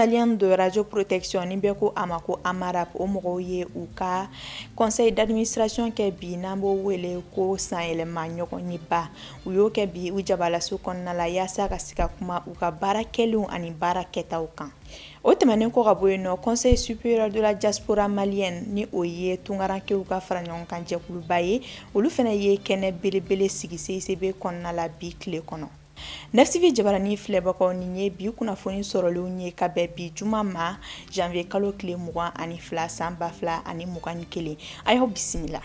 malienne de radio protection, ni bɛɛ ko a ma ko AMARAP, o mɔgɔw ye u ka conseil d'administration kɛ bi, n'an b'o wele ko sanyɛlɛma ɲɔgɔnyeba. U y'o kɛ bi u jabalaso kɔnɔna la, yaasa ka se ka kuma u ka baara kɛlenw ani baara kɛtaw kan. O tɛmɛnen kɔ ka bɔ yen nɔ, Conseil supérieur de la diaspora malienne, ni o ye tunkarankew ka fara ɲɔgɔn kan jɛkuluba ye, olu fana ye kɛnɛ belebele sigi CICB kɔnɔna la bi tile kɔnɔ. 9TV jabarani filɛbagaw, nin ye bi kunnafoni sɔrɔlenw ye ka bɛn bi juma ma, janvier kalo tile 22, san 2021. A y'aw bisimila.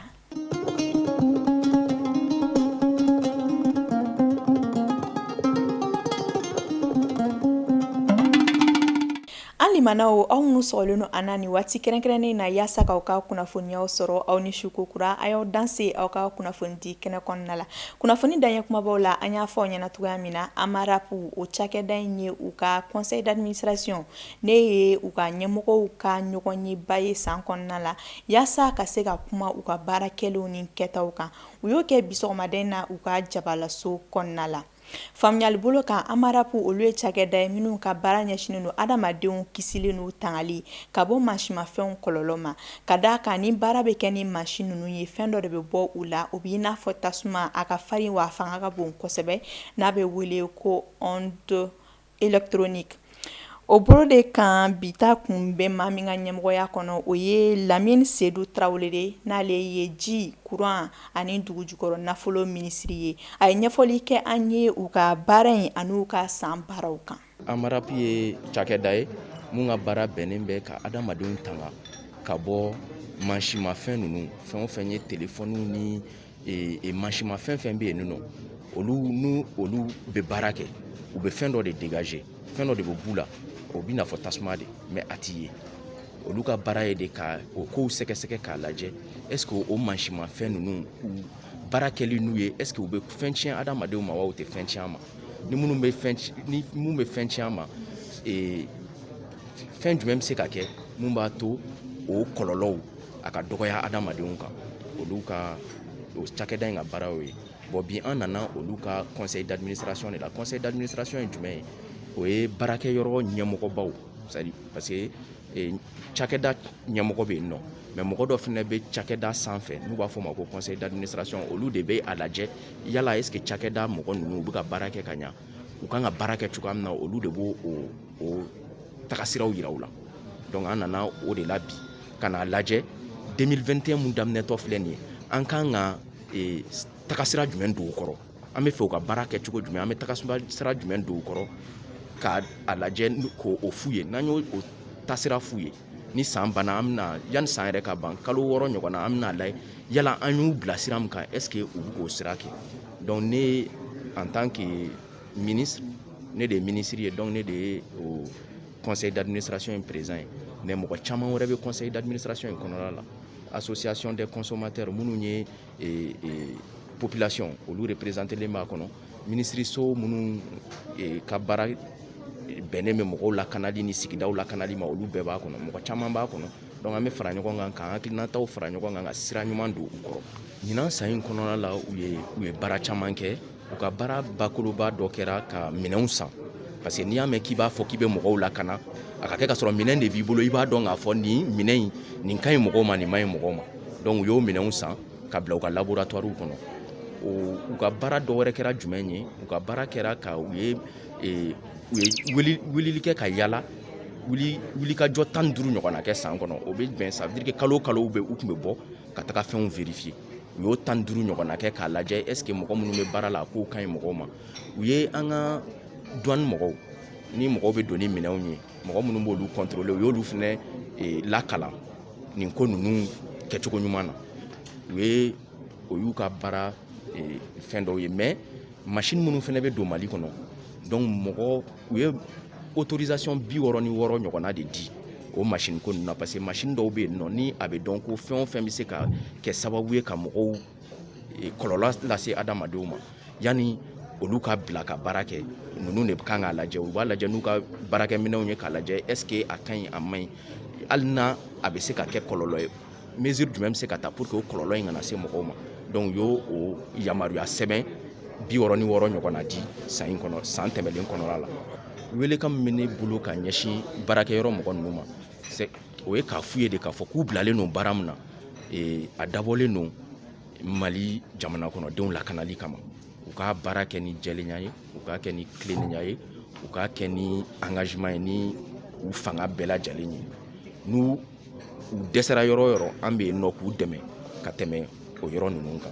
An limanaw, aw minnu sɔgɔlen don an na nin waati kɛrɛnkɛrɛnnen na yaasa k'aw ka kunnafoniyaw sɔrɔ, aw ni su ko kura. A y'aw danse aw ka kunnafoni di kɛnɛ kɔnɔna la. Kunnafoni daɲɛ kumabaw la, an y'a fɔ aw ɲɛna cogoya min na, AMARAP, o cakɛda in ye u ka conseil d'administration, ne ye u ka ɲɛmɔgɔw ka ɲɔgɔnyeba ye san kɔnɔna la, yaasa ka se ka kuma u ka baara kɛlenw ni kɛtaw kan. U y'o kɛ bi sɔgɔmada in na u ka jabalaso kɔnɔna la. Faamuyali bolo kan, AMARAP, olu ye cakɛda ye minnu ka baara ɲɛsinnen don adamadenw kisili n'u tangali ka bɔ mansimafɛnw kɔlɔlɔ ma. Ka d'a kan ni baara bɛ kɛ ni mansin ninnu ye, fɛn dɔ de bɛ bɔ u la, o b'i n'a fɔ tasuma, a ka farin wa a fanga ka bon kosɛbɛ, n'a bɛ wele ko onde électronique. O bolo de kan, bi ta kun bɛ maa min ka ɲɛmɔgɔya kɔnɔ, o ye Lamine Seydou Tarawele de, n'ale ye ji, kuran ani dugu jukɔrɔ nafolo minisiri ye. A ye ɲɛfɔli kɛ an ye u ka baara in ani u ka san baaraw kan. AMARAP ye cakɛda ye mun ka baara bɛnnen bɛ ka adamadenw tanga ka bɔ mansimafɛn ninnu, fɛn o fɛn ye telefɔniw ni mansimafɛn fɛn bɛ yen nɔ, olu n'u olu bɛ baara kɛ, u bɛ fɛn dɔ de dégager, fɛn dɔ de bɛ b'u la, o b'i n'a fɔ tasuma de, mais a t'i ye. Olu ka baara ye de ka o kow sɛgɛsɛgɛ k'a lajɛ, est ce que o mansimafɛn ninnu, u baara kɛli n'u ye, est ce que u bɛ fɛn tiɲɛ adamadenw ma wa u tɛ fɛn tiɲɛ a ma? Ni minnu bɛ fɛn, ni mun bɛ fɛn tiɲɛ a ma, fɛn jumɛn bɛ se ka kɛ mun b'a to o kɔlɔlɔw a ka dɔgɔya adamadenw kan? Olu ka o cakɛda in ka baara y'o ye. Bon, bi an nana olu ka conseil d'administration de la. Conseil d'administration ye jumɛn ye? O ye baarakɛyɔrɔ ɲɛmɔgɔbaw, c'est à dire parce que cakɛda ɲɛmɔgɔ bɛ yen nɔ, mais mɔgɔ dɔ fana bɛ cakɛda sanfɛ n'u b'a fɔ o ma ko conseil d'administration. Olu de bɛ a lajɛ yala est ce que cakɛda mɔgɔ ninnu u bɛ ka baara kɛ ka ɲa, u kan ka baara kɛ cogoya min na, olu de b'o o tagasiraw yira u la. Donc an nana o de la bi ka n'a lajɛ 2021 mun daminɛtɔ filɛ nin ye, an kan ka tagasira jumɛn don u kɔrɔ, an bɛ fɛ u ka baara kɛ cogo jumɛn, an bɛ tagasira jumɛn don u kɔrɔ, ka a lajɛ k'o f'u ye. N'an y'o o taasira f'u ye, ni san banna, an bɛna, yanni san yɛrɛ ka ban, kalo 6 ɲɔgɔn na, an bɛna lajɛ yala an y'u bila sira min kan, est ce que u bɛ k'o sira kɛ. Donc ne, en tant que ministre, ne de ye ministre ye, donc ne de ye o conseil d'administration in président ye, mais mɔgɔ caman wɛrɛ bɛ conseil d'administration in kɔnɔna la. Association des consommateurs minnu ye population, olu représentélen b'a kɔnɔ. Minisiriso minnu ka baara bɛnnen bɛ mɔgɔw lakanali ni sigidaw lakanali ma, olu bɛɛ b'a kɔnɔ. Mɔgɔ caman b'a kɔnɔ. Donc an bɛ fara ɲɔgɔn kan k'an hakilinataw fara ɲɔgɔn kan ka sira ɲuman don u kɔrɔ. Ɲinan san in kɔnɔna la, u ye baara caman kɛ. U ka baara bakuruba dɔ kɛra ka minɛnw san, parce que n'i y'a mɛn k'i b'a fɔ k'i bɛ mɔgɔw lakana, a ka kɛ ka sɔrɔ minɛn de b'i bolo, i b'a dɔn k'a fɔ nin minɛn in, nin ka ɲi mɔgɔw ma, nin ma ɲi mɔgɔw ma. Donc u y'o minɛnw san ka bila u ka laboratoire kɔnɔ. U ka baara dɔ wɛrɛ kɛra jumɛn ye? U ka baara kɛra ka u ye wulili kɛ ka yala, wuli wulikajɔ 15 ɲɔgɔnna kɛ san kɔnɔ. O bɛ bɛn, ça veut dire que kalo o kalo u tun bɛ bɔ ka taga fɛnw vérifier. U y'o 15 ɲɔgɔnna kɛ k'a lajɛ est ce que mɔgɔ minnu bɛ baara la, k'o ka ɲi mɔgɔw ma. U ye an ka douane mɔgɔw ni mɔgɔw bɛ don ni minɛnw ye, mɔgɔ minnu b'olu contrôler, u y'olu fɛnɛ lakalan nin ko ninnu kɛcogo ɲuman na. U ye o y'u ka baara fɛn dɔw ye. Mais machine minnu fɛnɛ bɛ don Mali kɔnɔ, donc mɔgɔ u ye autorisation 66 ɲɔgɔnna de di o machine ko ninnu na, parce que machine dɔw bɛ yen nɔ, ni a bɛ dɔn ko fɛn o fɛn bɛ se ka kɛ sababu ye ka mɔgɔw kɔlɔlɔ lase adamadenw ma, yanni olu ka bila ka baara kɛ, ninnu de kan k'a lajɛ. U b'a lajɛ n'u ka baarakɛminɛnw ye k'a lajɛ est ce que a ka ɲi, a man ɲi, hali n'a a bɛ se ka kɛ kɔlɔlɔ ye, mesure jumɛn bɛ se ka ta pour que o kɔlɔlɔ in kana se mɔgɔw ma. Donc u y'o o yamaruya sɛbɛn 66 ɲɔgɔnna di san in kɔnɔ, san tɛmɛnen kɔnɔna la. Welekan min bɛ ne bolo ka ɲɛsin baarakɛyɔrɔ mɔgɔ ninnu ma, o ye k'a f'u ye de k'a fɔ k'u bilalen don baara min na, a dabɔlen don Mali jamana kɔnɔdenw lakanali kama. U ka baara kɛ ni jɛlenya ye, u k'a kɛ ni tilennenya ye, u k'a kɛ ni engagement ye, ni u fanga bɛɛ lajɛlen ye. N'u u dɛsɛra yɔrɔ o yɔrɔ, an bɛ yen nɔ k'u dɛmɛ ka tɛmɛ o yɔrɔ ninnu kan.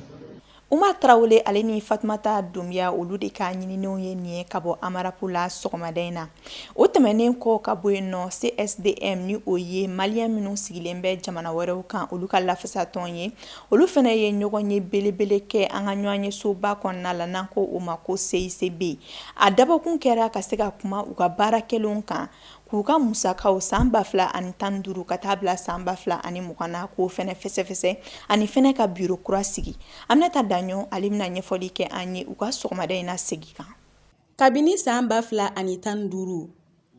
Uma Tarawele ale ni Fatumata Dunbiya, olu de ka ɲininiw ye nin ye ka bɔ Amarapu la sɔgɔmada in na. O tɛmɛnen kɔ ka bɔ yen nɔ, CSDM, ni o ye Maliyɛn minnu sigilen bɛ jamana wɛrɛw kan, olu ka lafasatɔn ye, olu fana ye ɲɔgɔn ye belebele kɛ an ka ɲɔgɔn ye soba kɔnɔna la, n'an ko o ma ko CICB. A dabɔkun kɛra ka se ka kuma u ka baara kɛlenw kan, k'u ka musakaw san 2015 ka taa bila san 2020 na, k'o fɛnɛ fɛsɛfɛsɛ, ani fɛnɛ ka biro kura sigi. Aminata Daɲɔ, ale bɛna ɲɛfɔli kɛ an ye u ka sɔgɔmada in na segi kan. Kabini san 2015,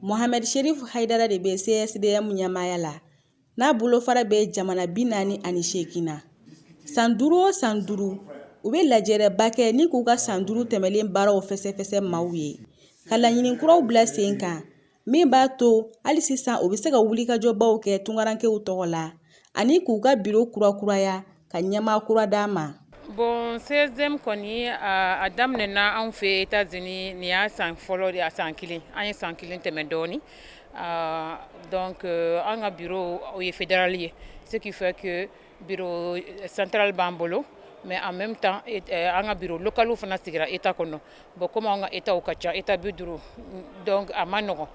Mohamed Sherif Haidara de bɛ CSDM ɲɛmaaya la, n'a bolofara bɛ jamana 48 na. San 5 o san 5, u bɛ lajɛrɛba kɛ ni k'u ka san 5 tɛmɛlen baaraw fɛsɛfɛsɛ maaw ye, ka laɲini kuraw bila sen kan min b'a to hali sisan u bɛ se ka wulikajɔbaw kɛ tunkarankew tɔgɔ la, ani k'u ka biro kurakuraya ka ɲɛmaa kura d'a ma. Bon, CSDM kɔni, a daminɛna anw fɛ États-Unis, nin y'a san fɔlɔ de, a san kelen, an ye san kelen tɛmɛ dɔɔni. Donc an ka bureau, o ye fédéral ye, ce qui fait que bureau central b'an bolo, mais en même temps an ka bureau local fana sigira état kɔnɔ. Bon, comme an ka état ka ca, état 50, donc a ma nɔgɔn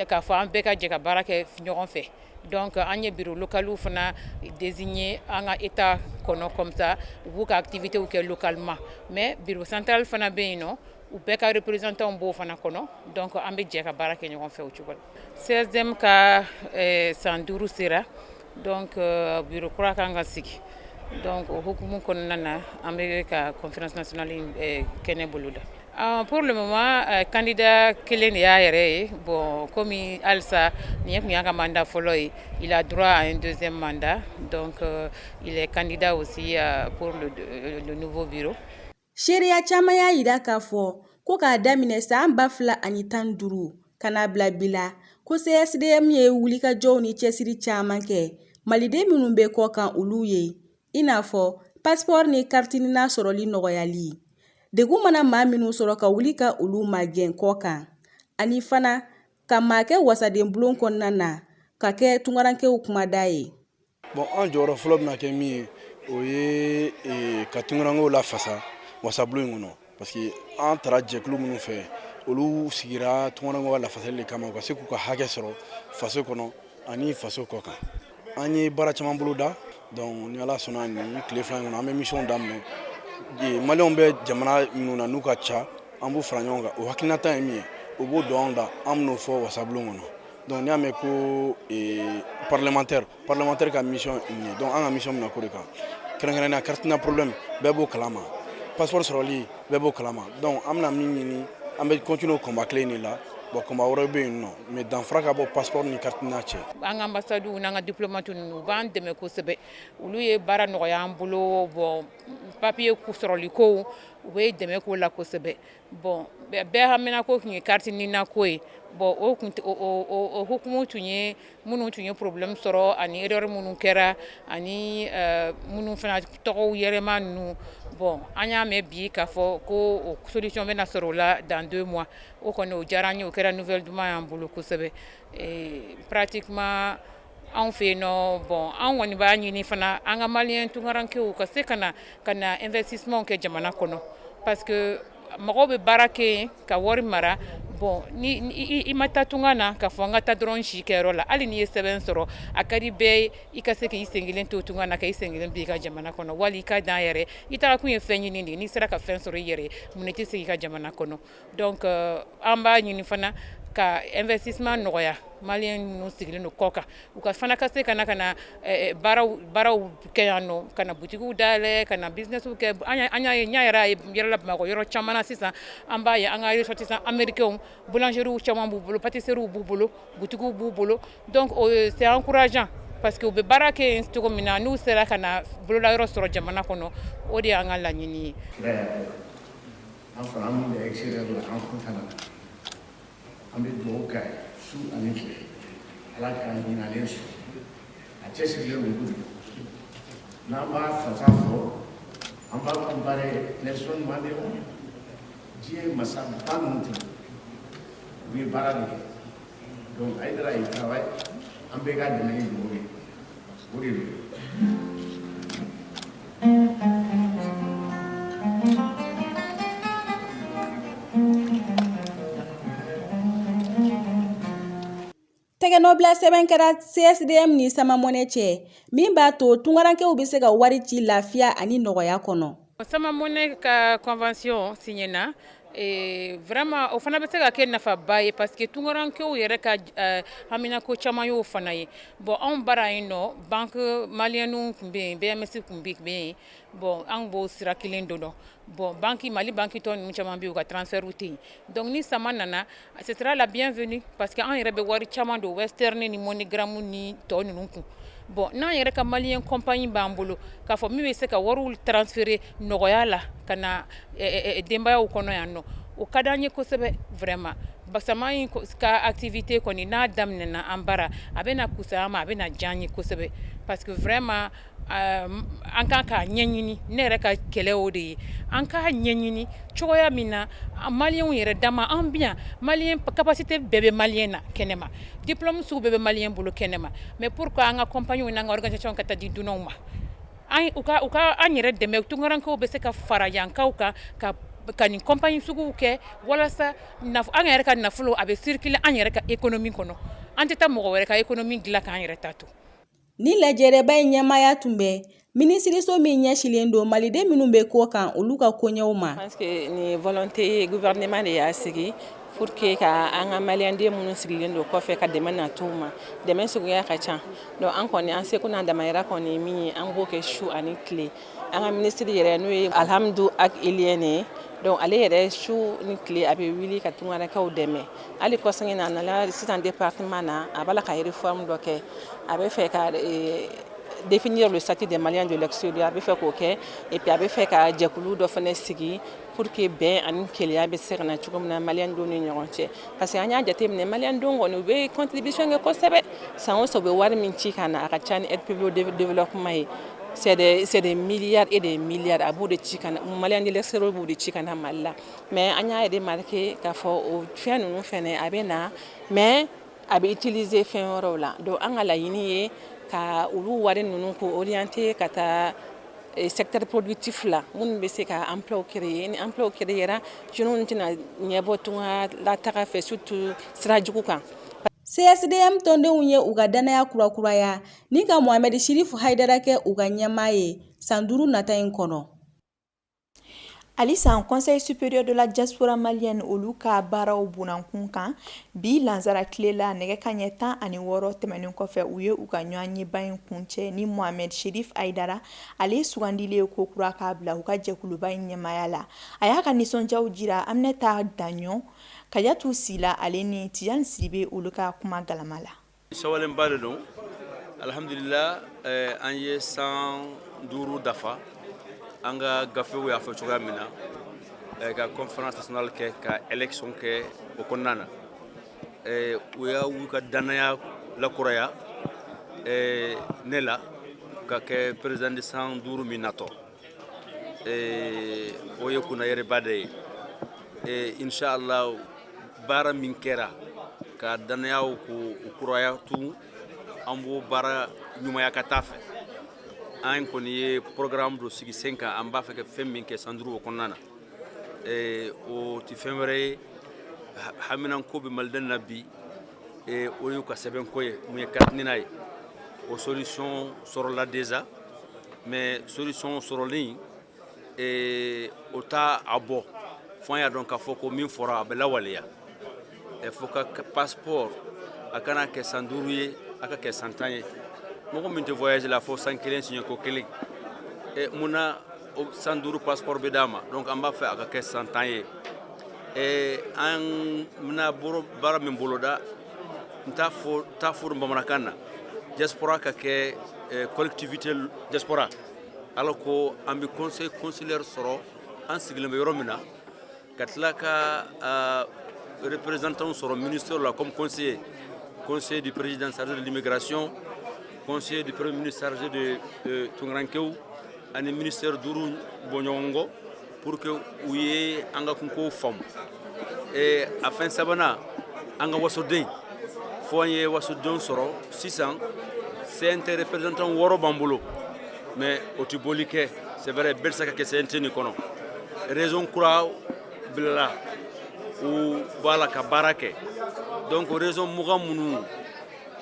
k'a fɔ an bɛɛ ka jɛ ka baara kɛ ɲɔgɔn fɛ. Donc an ye bureau local fana désigné an ka état kɔnɔ, comme ça u b'u ka activités kɛ localement, mais bureau central fana bɛ yen nɔ, u bɛɛ ka représentant b'o fana kɔnɔ. Donc an bɛ jɛ ka baara kɛ ɲɔgɔn fɛ o cogo la. CSDM ka san 5 sera, donc bureau kura kan ka sigi. Donc o hukumu kɔnɔna na, an bɛ ka conférence nationale kɛnɛ boloda. Pour le moment, candidat kelen de y'a yɛrɛ ye. Bon, komi halisa nin ye tun y'a ka mandat fɔlɔ ye, il a droit à un deuxième mandat, donc il est candidat aussi pour le nouveau bureau. Seereya caman y'a yira k'a fɔ ko k'a daminɛ san 2015 ka n'a bila bi la, ko CSDM ye wulikajɔw ni cɛsiri caman kɛ maliden minnu bɛ kɔ kan olu ye, i n'a fɔ passeport ni carte NINA sɔrɔli nɔgɔyali, degun mana maa minnu sɔrɔ ka wuli ka olu magɛn kɔ kan, ani fana ka maa kɛ wasaden bulon kɔnɔna na ka kɛ tunkarankew kumada ye. Bon, an jɔyɔrɔ fɔlɔ bɛna kɛ min ye, o ye ka tunkarankew lafasa wasabulon in kɔnɔ, parce que an taara jɛkulu minnu fɛ, olu sigira tunkarankew ka lafasali de kama, u ka se k'u ka hakɛ sɔrɔ faso kɔnɔ ani faso kɔ kan. An ye baara caman boloda. Donc ni Ala sɔnna, nin tile 2 in kɔnɔ, an bɛ mission daminɛ. Maliyɛnw bɛ jamana minnu na n'u ka ca, an b'u fara ɲɔgɔn kan. O hakilinata ye min ye, o b'o don anw da, an bɛn'o fɔ wasabulon kɔnɔ. Donc n'i y'a mɛn ko parlementaire, parlementaire ka mission nin ye. Donc an ka mission bɛna k'o de kan, kɛrɛnkɛrɛnnenya carte NINA problème, bɛɛ b'o kalama, passeport sɔrɔli, bɛɛ b'o kalama. Donc an bɛna min ɲini, an bɛ continuer o combat kelen de la. Bon, combat wɛrɛ bɛ yen nɔ, mais danfara ka bɔ passeport ni carte NINA cɛ. An ka ambassades n'an ka diplomate ninnu, u b'an dɛmɛ kosɛbɛ. Olu ye baara nɔgɔya an bolo. Bon, papier sɔrɔli ko, u bɛ dɛmɛ k'o la kosɛbɛ. Bon, bɛɛ hamina ko tun ye carte NINA ko ye. Bon, o kun o hukumu tun ye minnu tun ye problème sɔrɔ, ani erreur minnu kɛra, ani minnu fana tɔgɔw yɛlɛma ninnu. Bon, an y'a mɛn bi k'a fɔ ko o solution bɛna sɔrɔ o la dans 2 mois. O kɔni, o diyara an ye, o kɛra nouvelle duman y'an bolo kosɛbɛ. Pratiquement anw fɛ yen nɔ, bon, an kɔni b'a ɲini fana an ka Maliyɛn tunkarankew ka se ka na investissement kɛ jamana kɔnɔ, parce que mɔgɔw bɛ baara kɛ yen ka wari mara. Bon, ni i ma taa tunga na k'a fɔ n ka taa dɔrɔn si kɛyɔrɔ la, hali n'i ye sɛbɛn sɔrɔ, a ka di bɛɛ ye i ka se k'i sen kelen to tunga na, ka i sen kelen bin i ka jamana kɔnɔ, wali i ka dan yɛrɛ. I taga kun ye fɛn ɲini de ye. N'i sera ka fɛn sɔrɔ i yɛrɛ ye, mun tɛ segin i ka jamana kɔnɔ? Donc an b'a ɲini fana ka investissement nɔgɔya Maliyɛn minnu sigilen don kɔ kan, u ka fana ka se ka na baaraw kɛ yan nɔ, ka na butigiw dayɛlɛ, ka na business kɛ. An y'a ye, n y'a yɛrɛ ye yɛrɛ la Bamakɔ yɔrɔ caman na sisan, an b'a ye an ka ressortissants américains, boulangeries caman b'u bolo, pâtisseries b'u bolo, butigiw b'u bolo. Donc c'est encourageant, parce que u bɛ baara kɛ yen cogo min na, n'u sera ka na bololayɔrɔ sɔrɔ jamana kɔnɔ, o de y'an ka laɲini ye. An fana, an bɛ extérieur la, an kun tana. An bɛ dugawu k'a ye su ani tile, Ala ka ɲinalen sɔrɔ. A cɛsirilen don kojugu. N'an b'a fasa fɔ, an b'a comparer Nelson Mandela. Diɲɛ masaba ninnu tɛmɛ, u ye baara de kɛ. Donc Hayidara, il travaille. An bɛɛ ka dɛmɛ ni dugawu ye, o de don. Tɛgɛnɔbila sɛbɛn kɛra CSDM ni Sama Money cɛ, min b'a to tunkarankew bɛ se ka wari ci lafiya ani nɔgɔya kɔnɔ. Sama Money ka convention signéna vraiment, o fana bɛ se ka kɛ nafaba ye, parce que tunkarankew yɛrɛ ka haminako caman y'o fana ye. Bon, anw bara yen nɔ, banque malienne tun bɛ yen, BMS tun bɛ yen. Bon, an b'o sira kelen dɔ dɔn. Bon, banque Mali, banque tɔ ninnu caman bɛ yen, u ka transfert tɛ yen. Donc ni Sama nana, ce sera la bienvenue, parce que an yɛrɛ bɛ wari caman don Western ni MoneyGram ni tɔ ninnu kun. Bon, n'an yɛrɛ ka malien compagnie b'an bolo k'a fɔ min bɛ se ka wariw transférer nɔgɔya la ka na denbayaw kɔnɔ yan nɔ, o ka d'an ye kosɛbɛ vraiment. Sama in ka activité kɔni, n'a daminɛna an bara, a bɛna kusaya ma, a bɛna diya an ye kosɛbɛ, parce que vraiment an kan k'a ɲɛɲini. Ne yɛrɛ ka kɛlɛ o de ye, an k'a ɲɛɲini cogoya min na malienw yɛrɛ dama an bi yan. Malien capacité bɛɛ bɛ malien na kɛnɛma, diplôme sugu bɛɛ bɛ malien bolo kɛnɛma, mais pourquoi an ka compagnie n'an ka organisation ka taa di dunanw ma? An u ka an yɛrɛ dɛmɛ. Tunkarankew bɛ se ka fara yankaw kan ka nin compagnie suguw kɛ walasa an yɛrɛ ka nafolo a bɛ circuler an yɛrɛ ka économie kɔnɔ. An tɛ taa mɔgɔ wɛrɛ ka économie dilan k'an yɛrɛ ta to. Ni lajɛrɛba in ɲɛmaaya tun bɛ minisiriso min ɲɛsilen don maliden minnu bɛ kɔ kan, olu ka koɲɛw ma. Parce que ni volonté gouvernement de y'a sigi pour que ka an ka maliyɛnden minnu sigilen don kɔfɛ, ka dɛmɛ na t'u ma. Dɛmɛ suguya ka ca. Donc an kɔni, an seko n'an damayira kɔni ye min ye, an b'o kɛ su ani tile. An ka minisiri yɛrɛ, n'o ye Alhamdu Ag Ilyène ye, donc ale yɛrɛ, su ni tile, a bɛ wuli ka tunkarankew dɛmɛ. Hali kɔsɛgin na, a nana sisan département na, a b'a la ka réforme dɔ kɛ. A bɛ fɛ ka définir le statut des Maliens de l'extérieur, a bɛ fɛ k'o kɛ. Et puis a bɛ fɛ ka jɛkulu dɔ fana sigi pour que bɛn ani kelenya bɛ se ka na cogo min na maliyɛn denw ni ɲɔgɔn cɛ, parce que an y'a jateminɛ, maliyɛn denw kɔni, u bɛ contribution kɛ kosɛbɛ. San o san, u bɛ wari min ci ka na, a ka ca ni aide publique au développement ye. C'est des milliards et des milliards. A b'o de ci ka na, maliyɛn de l'extérieur b'o de ci ka na Mali la. Mais an y'a remarqué k'a fɔ o fɛn ninnu fɛnɛ, a bɛ na, mais a bɛ utiliser fɛn wɛrɛw la. Donc an ka laɲini ye ka olu wari ninnu k'o orienter ka taa secteur productif la, minnu bɛ se ka emploi créer. Ni emploi créera, jeunes tɛna ɲɛbɔ tunga lataga fɛ, surtout sira jugu kan. CSDM tɔndenw ye u ka danaya kurakuraya ni ka Mohamed Chérif Haidara kɛ u ka ɲɛmaa ye san 5 nata in kɔnɔ. Halisa, Conseil supérieur de la diaspora malienne, olu ka baaraw bunakun kan, bi lansara tile la, nɛgɛ kanɲɛ 16 tɛmɛnen kɔfɛ, u ye u ka ɲɔgɔnyeba in kuncɛ ni Mohamed Chérif Haidara, ale sugandilen ko kura k'a bila u ka jɛkuluba in ɲɛmaaya la. A y'a ka nisɔndiyaw jira Aminata Daɲɔ, Kajatu Sila, ale ni Tijani Sidibe, olu ka kuma galama la. Sawalenba de don, alhamdulillah. An ye san 5 dafa, an ka gafew y'a fɔ cogoya min na, ka conférence nationale kɛ, ka élection kɛ. O kɔnɔna na, u y'a u ka danaya lakuraya ne la ka kɛ président de san 5 min natɔ. O ye kunnayɛrɛba de ye. Inshallah, baara min kɛra ka danayaw k'o kuraya tun, an b'o baara ɲumanya ka taa fɛ. An kɔni ye programme dɔ sigi sen kan, an b'a fɛ ka fɛn min kɛ san 5 o kɔnɔna na. O tɛ fɛn wɛrɛ ye, haminanko bɛ maliden na bi, o y'u ka sɛbɛnko ye, mun ye carte NINA ye. O solution sɔrɔla déjà, mais solution sɔrɔlen, o t'a a bɔ fo an y'a dɔn k'a fɔ ko min fɔra, a bɛ lawaleya. Fo ka passeport, a kana kɛ san 5 ye, a ka kɛ san 10 ye. Mɔgɔ min tɛ voyage la fo san kelen siɲɛ ko kelen, mun na san 5 passeport bɛ d'a ma? Donc an b'a fɛ a ka kɛ san 10 ye. An bɛna baara min boloda, n t'a fɔ t'a fɔ bamanankan na, diaspora ka kɛ collectivité diaspora. Ala ko an bɛ conseil consulaire sɔrɔ an sigilen bɛ yɔrɔ min na, ka tila ka représentants sɔrɔ ministère la comme conseiller, conseiller du président chargé de l'immigration, conseiller du premier ministre chargé de tungarankew, ani ministère duuru bɔ ɲɔgɔn kɔ pour que u ye an ka kunkow faamu. A fɛn sabanan, an ka wasoden, fo an ye wasodenw sɔrɔ. Sisan CNT représentant wɔɔrɔ b'an bolo, mais o tɛ bɔli kɛ. C'est vrai, bɛɛ tɛ se ka kɛ CNT nin kɔnɔ. Région kura bilala, u b'a la ka baara kɛ. Donc région 20 minnu,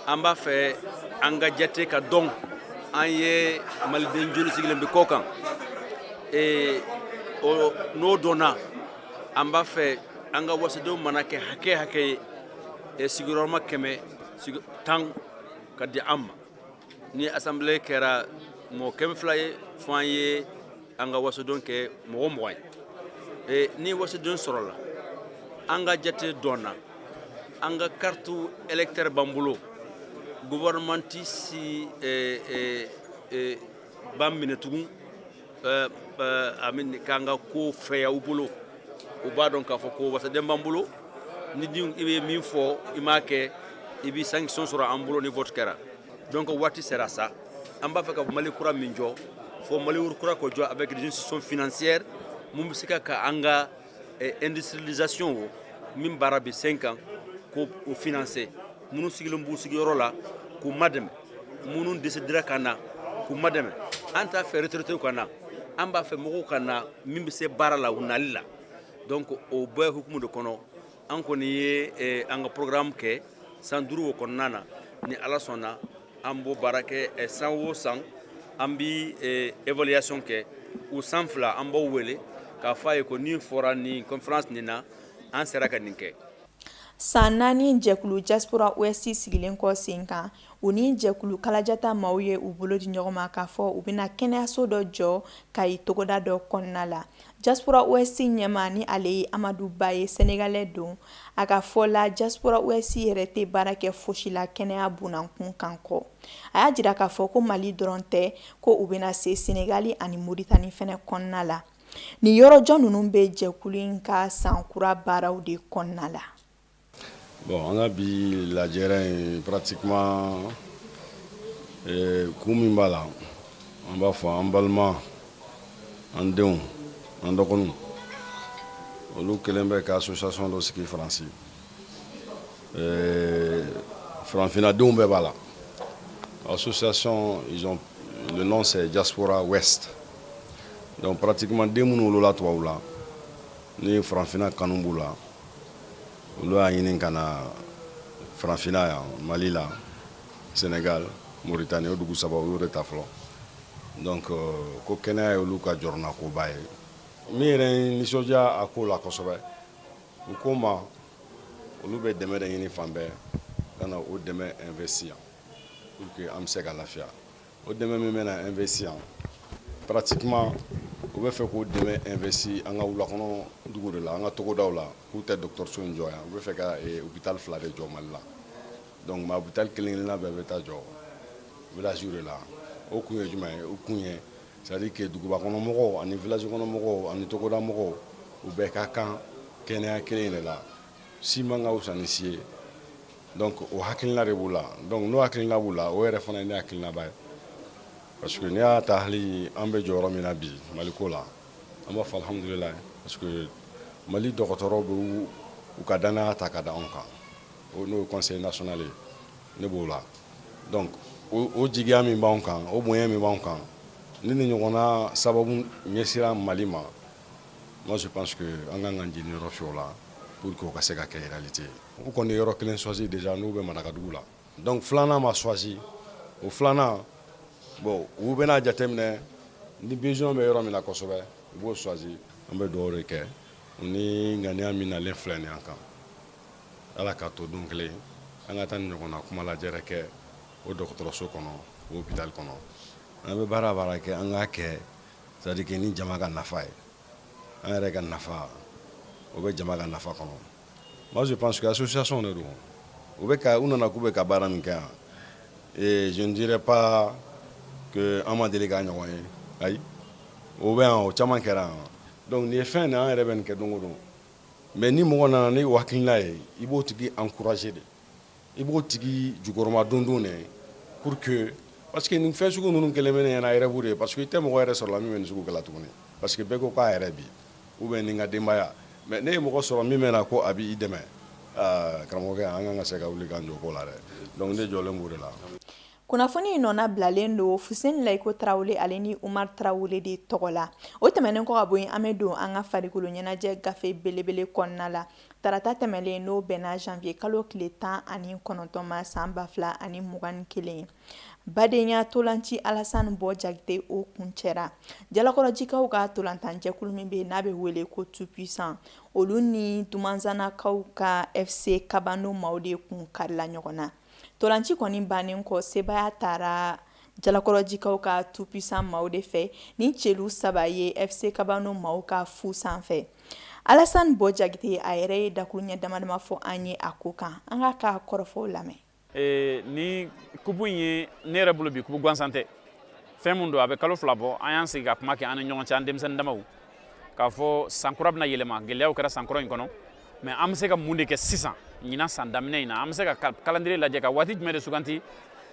an b'a fɛ an ka jate ka dɔn an ye maliden joli sigilen bɛ kɔ kan. N'o dɔnna, an b'a fɛ an ka wasodenw mana kɛ hakɛ hakɛ ye, sigiyɔrɔma 110 ka di an ma. Ni assemblée kɛra mɔgɔ 200 ye, fo an ye an ka wasodenw kɛ mɔgɔ 20 ye. Ni wasoden sɔrɔla, an ka jate dɔnna, an ka carte électeur b'an bolo, gouvernement ti si b'an minɛ tugun k'an ka ko fɛya u bolo. U b'a dɔn k'a fɔ ko wasaden b'an bolo. Ni i bɛ min fɔ, i m'a kɛ, i bɛ sanction sɔrɔ an bolo ni vote kɛra. Donc waati sera sa, an b'a fɛ ka Mali kura min jɔ, fo Mali kura ko jɔ avec des institutions financières mun bɛ se ka an ka industrialisation o min baara bɛ sen kan, k'o o financer. Minnu sigilen b'u sigiyɔrɔ la, k'u madɛmɛ. Minnu décidera ka na, k'u madɛmɛ. An t'a fɛ retraité ka na, an b'a fɛ mɔgɔw ka na min bɛ se baara la u nali la. Donc o bɛɛ hukumu de kɔnɔ, an kɔni ye an ka programme kɛ san 5 o kɔnɔna na. Ni Ala sɔnna, an b'o baara kɛ. San o san, an bi évaluation kɛ. U san 2, an b'aw wele k'a fɔ a ye ko nin fɔra nin conférence nin na, an sera ka nin kɛ. San 4 jɛkulu Diaspora Ouest sigilen kɔ sen kan, u ni jɛkulu kalajata maaw ye u bolo di ɲɔgɔn ma k'a fɔ u bɛna kɛnɛyaso dɔ jɔ Kayi togoda dɔ kɔnɔna la. Diaspora Ouest ɲɛma, ni ale ye Amadu Ba ye, Sénégalais don. A ka fɔ la, Diaspora Ouest yɛrɛ tɛ baara kɛ fosi la kɛnɛya bunankun kan kɔ. A y'a jira k'a fɔ ko Mali dɔrɔn tɛ, ko u bɛna se Sénégali ani Mauritanie fɛnɛ kɔnɔna la. Nin yɔrɔjɔ ninnu bɛ jɛkulu in ka san kura baaraw de kɔnɔna la. Bon, an ka bi lajɛrɛ in, pratiquement kun min b'a la, an b'a fɔ an balima, an denw, an dɔgɔninw, olu kɛlen bɛ ka association dɔ sigi Faransi. Farafinnadenw bɛɛ b'a la. Association, ils ont le nom, c'est Diaspora Ouest. Donc pratiquement den minnu wolola tubabu la, ni farafinna kanu b'u la, olu y'a ɲini ka na farafinna yan, Mali la, Sénégal, Mauritanie, o dugu saba, u y'o de ta fɔlɔ. Donc ko kɛnɛya ye olu ka jɔrɔnakoba ye. Min yɛrɛ ye nisɔndiya a ko la kosɛbɛ, u ko ma olu bɛ dɛmɛ de ɲini fan bɛɛ ka na o dɛmɛ investi yan pour que an bɛ se ka lafiya. O dɛmɛ min bɛna investi yan, pratiquement u bɛ fɛ k'o dɛmɛ investi an ka wulakɔnɔ dugu de la, an ka togodaw la. K'u tɛ dɔgɔtɔrɔso in jɔ yan, u bɛ fɛ ka hôpital fila de jɔ Mali la. Donc mais hôpital kelen kelenna bɛɛ bɛ taa jɔ village de la. O kun ye jumɛn ye? O kun ye, c'est à dire que duguba kɔnɔ mɔgɔw ani village kɔnɔ mɔgɔw ani togoda mɔgɔw, u bɛɛ ka kan kɛnɛya kelen de la, si man ka wusa ni si ye. Donc o hakilina de b'u la. Donc n'o hakilina b'u la, o yɛrɛ fana ye ne hakilinaba ye, parce que n'i y'a ta, hali an bɛ jɔyɔrɔ min na bi Maliko la, an b'a fɔ alhamdulilayi, parce que Mali dɔgɔtɔrɔw bɛ u ka danaya ta ka da anw kan. O n'o ye conseil national ye, ne b'o la. Donc o jigiya min b'anw kan, o bonya min b'anw kan, ni ɲɔgɔnna sababu ɲɛsira Mali ma, moi je pense que an kan k'an jeni yɔrɔ fɛ o la pour que o ka se ka kɛ réalité ye. U kɔni ye yɔrɔ kelen choisi déjà, n'u bɛ Marakadugu la. Donc filanan ma choisi. O filanan, bon, u bɛna jateminɛ ni besoin bɛ yɔrɔ min na kosɛbɛ, u b'o choisi. An bɛ dugawu de kɛ ni ŋaniya min nalen filɛ nin an kan, Ala k'a to don kelen an ka taa ni ɲɔgɔnna kuma lajɛrɛ kɛ o dɔgɔtɔrɔso kɔnɔ, o hôpital kɔnɔ. An bɛ baara baara kɛ, an k'a kɛ, c'est à dire que ni jama ka nafa ye, an yɛrɛ ka nafa, o bɛ jama ka nafa kɔnɔ. Moi je pense que association de don, u bɛ ka u nana k'u bɛ ka baara min kɛ yan, et je ne dirais pas que an ma deli k'a ɲɔgɔn ye. Ayi, o bɛ yan, o caman kɛra yan. Donc nin ye fɛn nin, an yɛrɛ bɛ nin kɛ don o don. Mais ni mɔgɔ nana ni o hakilina ye, i b'o tigi encourager de, i b'o tigi jukɔrɔma dondon de pour que, parce que nin fɛn sugu ninnu kɛlen bɛ ne ɲɛna rêve de ye, parce que i tɛ mɔgɔ yɛrɛ sɔrɔ la min bɛ nin sugu kɛ la tuguni, parce que bɛɛ ko k'a yɛrɛ bi ou bien nin ka denbaya. Mais ne ye mɔgɔ sɔrɔ min bɛ na ko a b'i dɛmɛ, karamɔgɔkɛ, an kan ka se ka wuli k'an jɔ ko la dɛ. Donc ne jɔlen b'o de la. Kunnafoni in nɔna bilalen don Fuseni Layiko Tarawele ale ni Umar Tarawele de tɔgɔ la. O tɛmɛnen kɔ ka bɔ yen, an bɛ don an ka farikolo ɲɛnajɛ gafe belebele kɔnɔna la. Tarata tɛmɛlen, n'o bɛnna janvier kalo tile 19 ma san 2021, badenya tolanci Alassane Bɔ Jakite, o kuncɛra. Jalakɔrɔjikaw ka tolantanjɛkulu min bɛ n'a bɛ wele ko Tout Puissant, olu ni Dumanzanakaw ka FC Kabano maaw de kun karila ɲɔgɔn na. Tolanci kɔni bannen kɔ, sebaaya taara Jalakɔrɔjikaw ka Tout Puissant maaw de fɛ ni celu 3 ye FC Kabano maaw ka fu sanfɛ. Alassane Bɔ Jakite a yɛrɛ ye dakuruɲɛ dama dama fɔ an ye a ko kan. An k'a ka kɔrɔfɔw lamɛn. Ni kupu in ye, ne yɛrɛ bolo bi, kupu gansan tɛ. Fɛn min don, a bɛ kalo 2 bɔ, an y'an sigi ka kuma kɛ an ni ɲɔgɔn cɛ, an denmisɛnnin damaw, k'a fɔ sankura bɛna yɛlɛma. Gɛlɛyaw kɛra sankɔrɔ in kɔnɔ, mais an bɛ se ka mun de kɛ sisan ɲinan san daminɛ in na? An bɛ se ka calendrier lajɛ ka waati jumɛn de suganti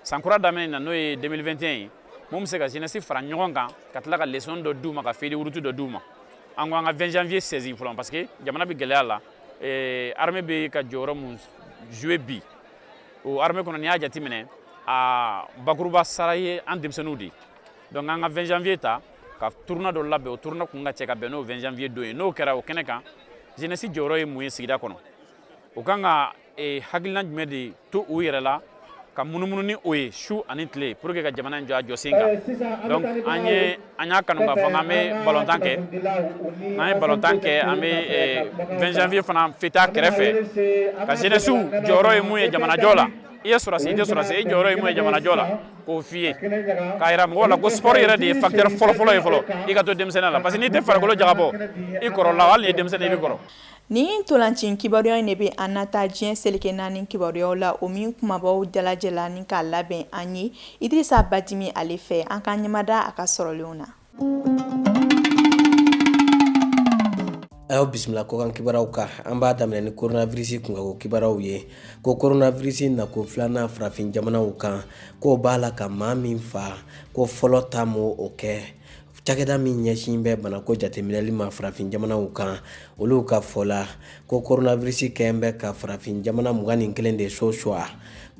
sankura daminɛ in na, n'o ye 2021 ye, mun bɛ se ka jeunesse fara ɲɔgɔn kan, ka tila ka leçon dɔ d'u ma, ka feuille de route dɔ d'u ma. An ko an ka 20 janvier saisi fɔlɔ, parce que jamana bɛ gɛlɛya la. Armée bɛ ka jɔyɔrɔ mun jouer bi o armée kɔnɔ, n'i y'a jateminɛ, a bakuruba sara ye an denmisɛnninw de ye. Donc an ka 20 janvier ta ka tournoi dɔ labɛn. O tournoi kun ka cɛ ka bɛn n'o 20 janvier don ye. N'o kɛra, o kɛnɛ kan, jeunesse jɔyɔrɔ ye mun ye sigida kɔnɔ? O kan ka hakilina jumɛn de to u yɛrɛ la ka munumunu ni o ye su ani tile pour que ka jamana in jɔ a jɔsen kan? Donc an ye an y'a kanu k'a fɔ k'an bɛ balontan kɛ. N'an ye balontan kɛ, an bɛ 20 janvier fana fêter a kɛrɛfɛ, ka jeunesse jɔyɔrɔ ye mun ye jamanajɔ la. I ye sɔrɔsi, i tɛ sɔrɔsi, i jɔyɔrɔ ye mun ye jamanajɔ la, k'o f'i ye, k'a yira mɔgɔw la ko sport yɛrɛ de ye facteur fɔlɔfɔlɔ ye fɔlɔ i ka to denmisɛnninya la, parce que n'i tɛ farikolo jagabɔ, i kɔrɔla, hali n'i ye denmisɛnnin, i bɛ kɔrɔ. Nin tolanci kibaruya in de bɛ an nata diɲɛ seleke naani kibaruyaw la, o min kumabaw dalajɛla ni k'a labɛn an ye Idrissa Badimi ale fɛ. An k'an ɲɛmada a ka sɔrɔlenw na. Aw bisimila kɔkan kibaruyaw kan. An b'a daminɛ ni coronavirus kunkanko kibaruyaw ye, ko coronavirus nako filanan farafin jamanaw kan, k'o b'a la ka maa min fa, ko fɔlɔ ta m'o o kɛ. Cakɛda min ɲɛsin bɛ banako jateminɛli ma farafin jamanaw kan, olu ka fɔ la ko coronavirus kɛn bɛ ka farafin jamana 21 de sosua.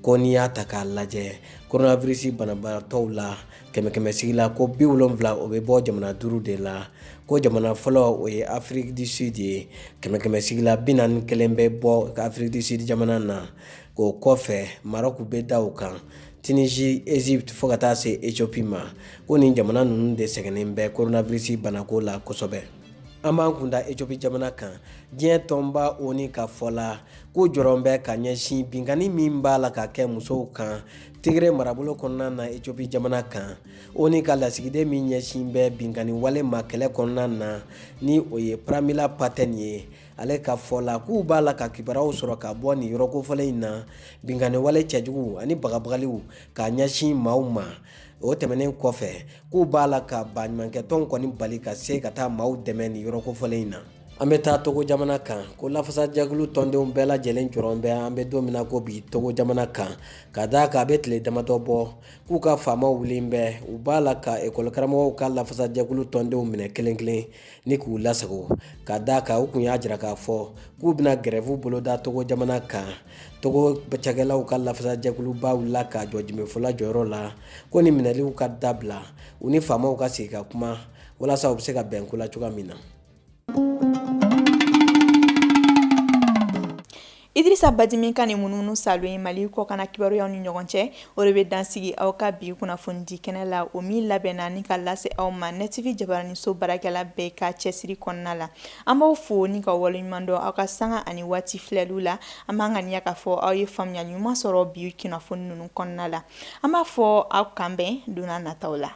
Ko n'i y'a ta k'a lajɛ, coronavirus banabaatɔw la kɛmɛ kɛmɛ sigi la, ko 70, o bɛ bɔ jamana 5 de la. Ko jamana fɔlɔ, o ye Afrique du Sud ye, kɛmɛ kɛmɛ sigi la 41 bɛ bɔ Afrique du Sud jamana na. K'o kɔfɛ, Maroc bɛ da o kan, Tunisie, Égypte, fo ka taa se Éthiopie ma. Ko nin jamana ninnu de sɛgɛnnen bɛ coronavirus banako la kosɛbɛ. An b'an kun da Ethiopie jamana kan. Diɲɛ tɔnba ONU ka fɔ la k'u jɔrɔ bɛ ka ɲɛsin binkanni min b'a la ka kɛ musow kan Tigre marabolo kɔnɔna na Ethiopie jamana kan. ONU ka lasigiden min ɲɛsin bɛ binkanni wale ma kɛlɛ kɔnɔna na, ni o ye Pramila Patten ye, ale ka fɔ la k'u b'a la ka kibaruyaw sɔrɔ ka bɔ nin yɔrɔ kofɔlen in na, binkanni wale cɛjugu ani bagabagaliw ka ɲɛsin maaw ma. O tɛmɛnen kɔfɛ, k'u b'a la ka baɲumankɛtɔnw kɔni bali ka se ka taa maaw dɛmɛ nin yɔrɔ kofɔlen in na. An bɛ taa Togo jamana kan, ko lafasajɛkulu tɔndenw bɛɛ lajɛlen jɔrɔ bɛ an bɛ don min na ko bi Togo jamana kan, ka d'a kan a bɛ tile damadɔ bɔ k'u ka faamaw wulilen bɛ, u b'a la ka ekɔlikaramɔgɔw ka lafasajɛkulu tɔndenw minɛ kelen kelen ni k'u lasago, ka d'a kan u kun y'a jira k'a fɔ k'u bɛna gɛrɛfu boloda Togo jamana kan. Togo cakɛlaw ka lafasajɛkuluba wulila ka jɔ jenbefɔla jɔyɔrɔ la ko ni minɛliw ka dabila, u ni faamaw ka sigi ka kuma walasa u bɛ se ka bɛn ko la cogoya min na. Idrissa Badimi ka nin munumunu salo ye Mali kɔkanna kibaruyaw ni ɲɔgɔn cɛ, o de bɛ dan sigi aw ka bi kunnafonidi kɛnɛ la, o min labɛnna ni ka lase aw ma Net TV jabaraniso baarakɛla bɛɛ ka cɛsiri kɔnɔna la. An b'aw fo ni ka waleɲuman dɔn aw ka sanga ani waati filɛliw la. An b'an ŋaniya k'a fɔ aw ye faamuya ɲuman sɔrɔ bi kunnafoni ninnu kɔnɔna la. An b'a fɔ aw k'an bɛn don nataw la.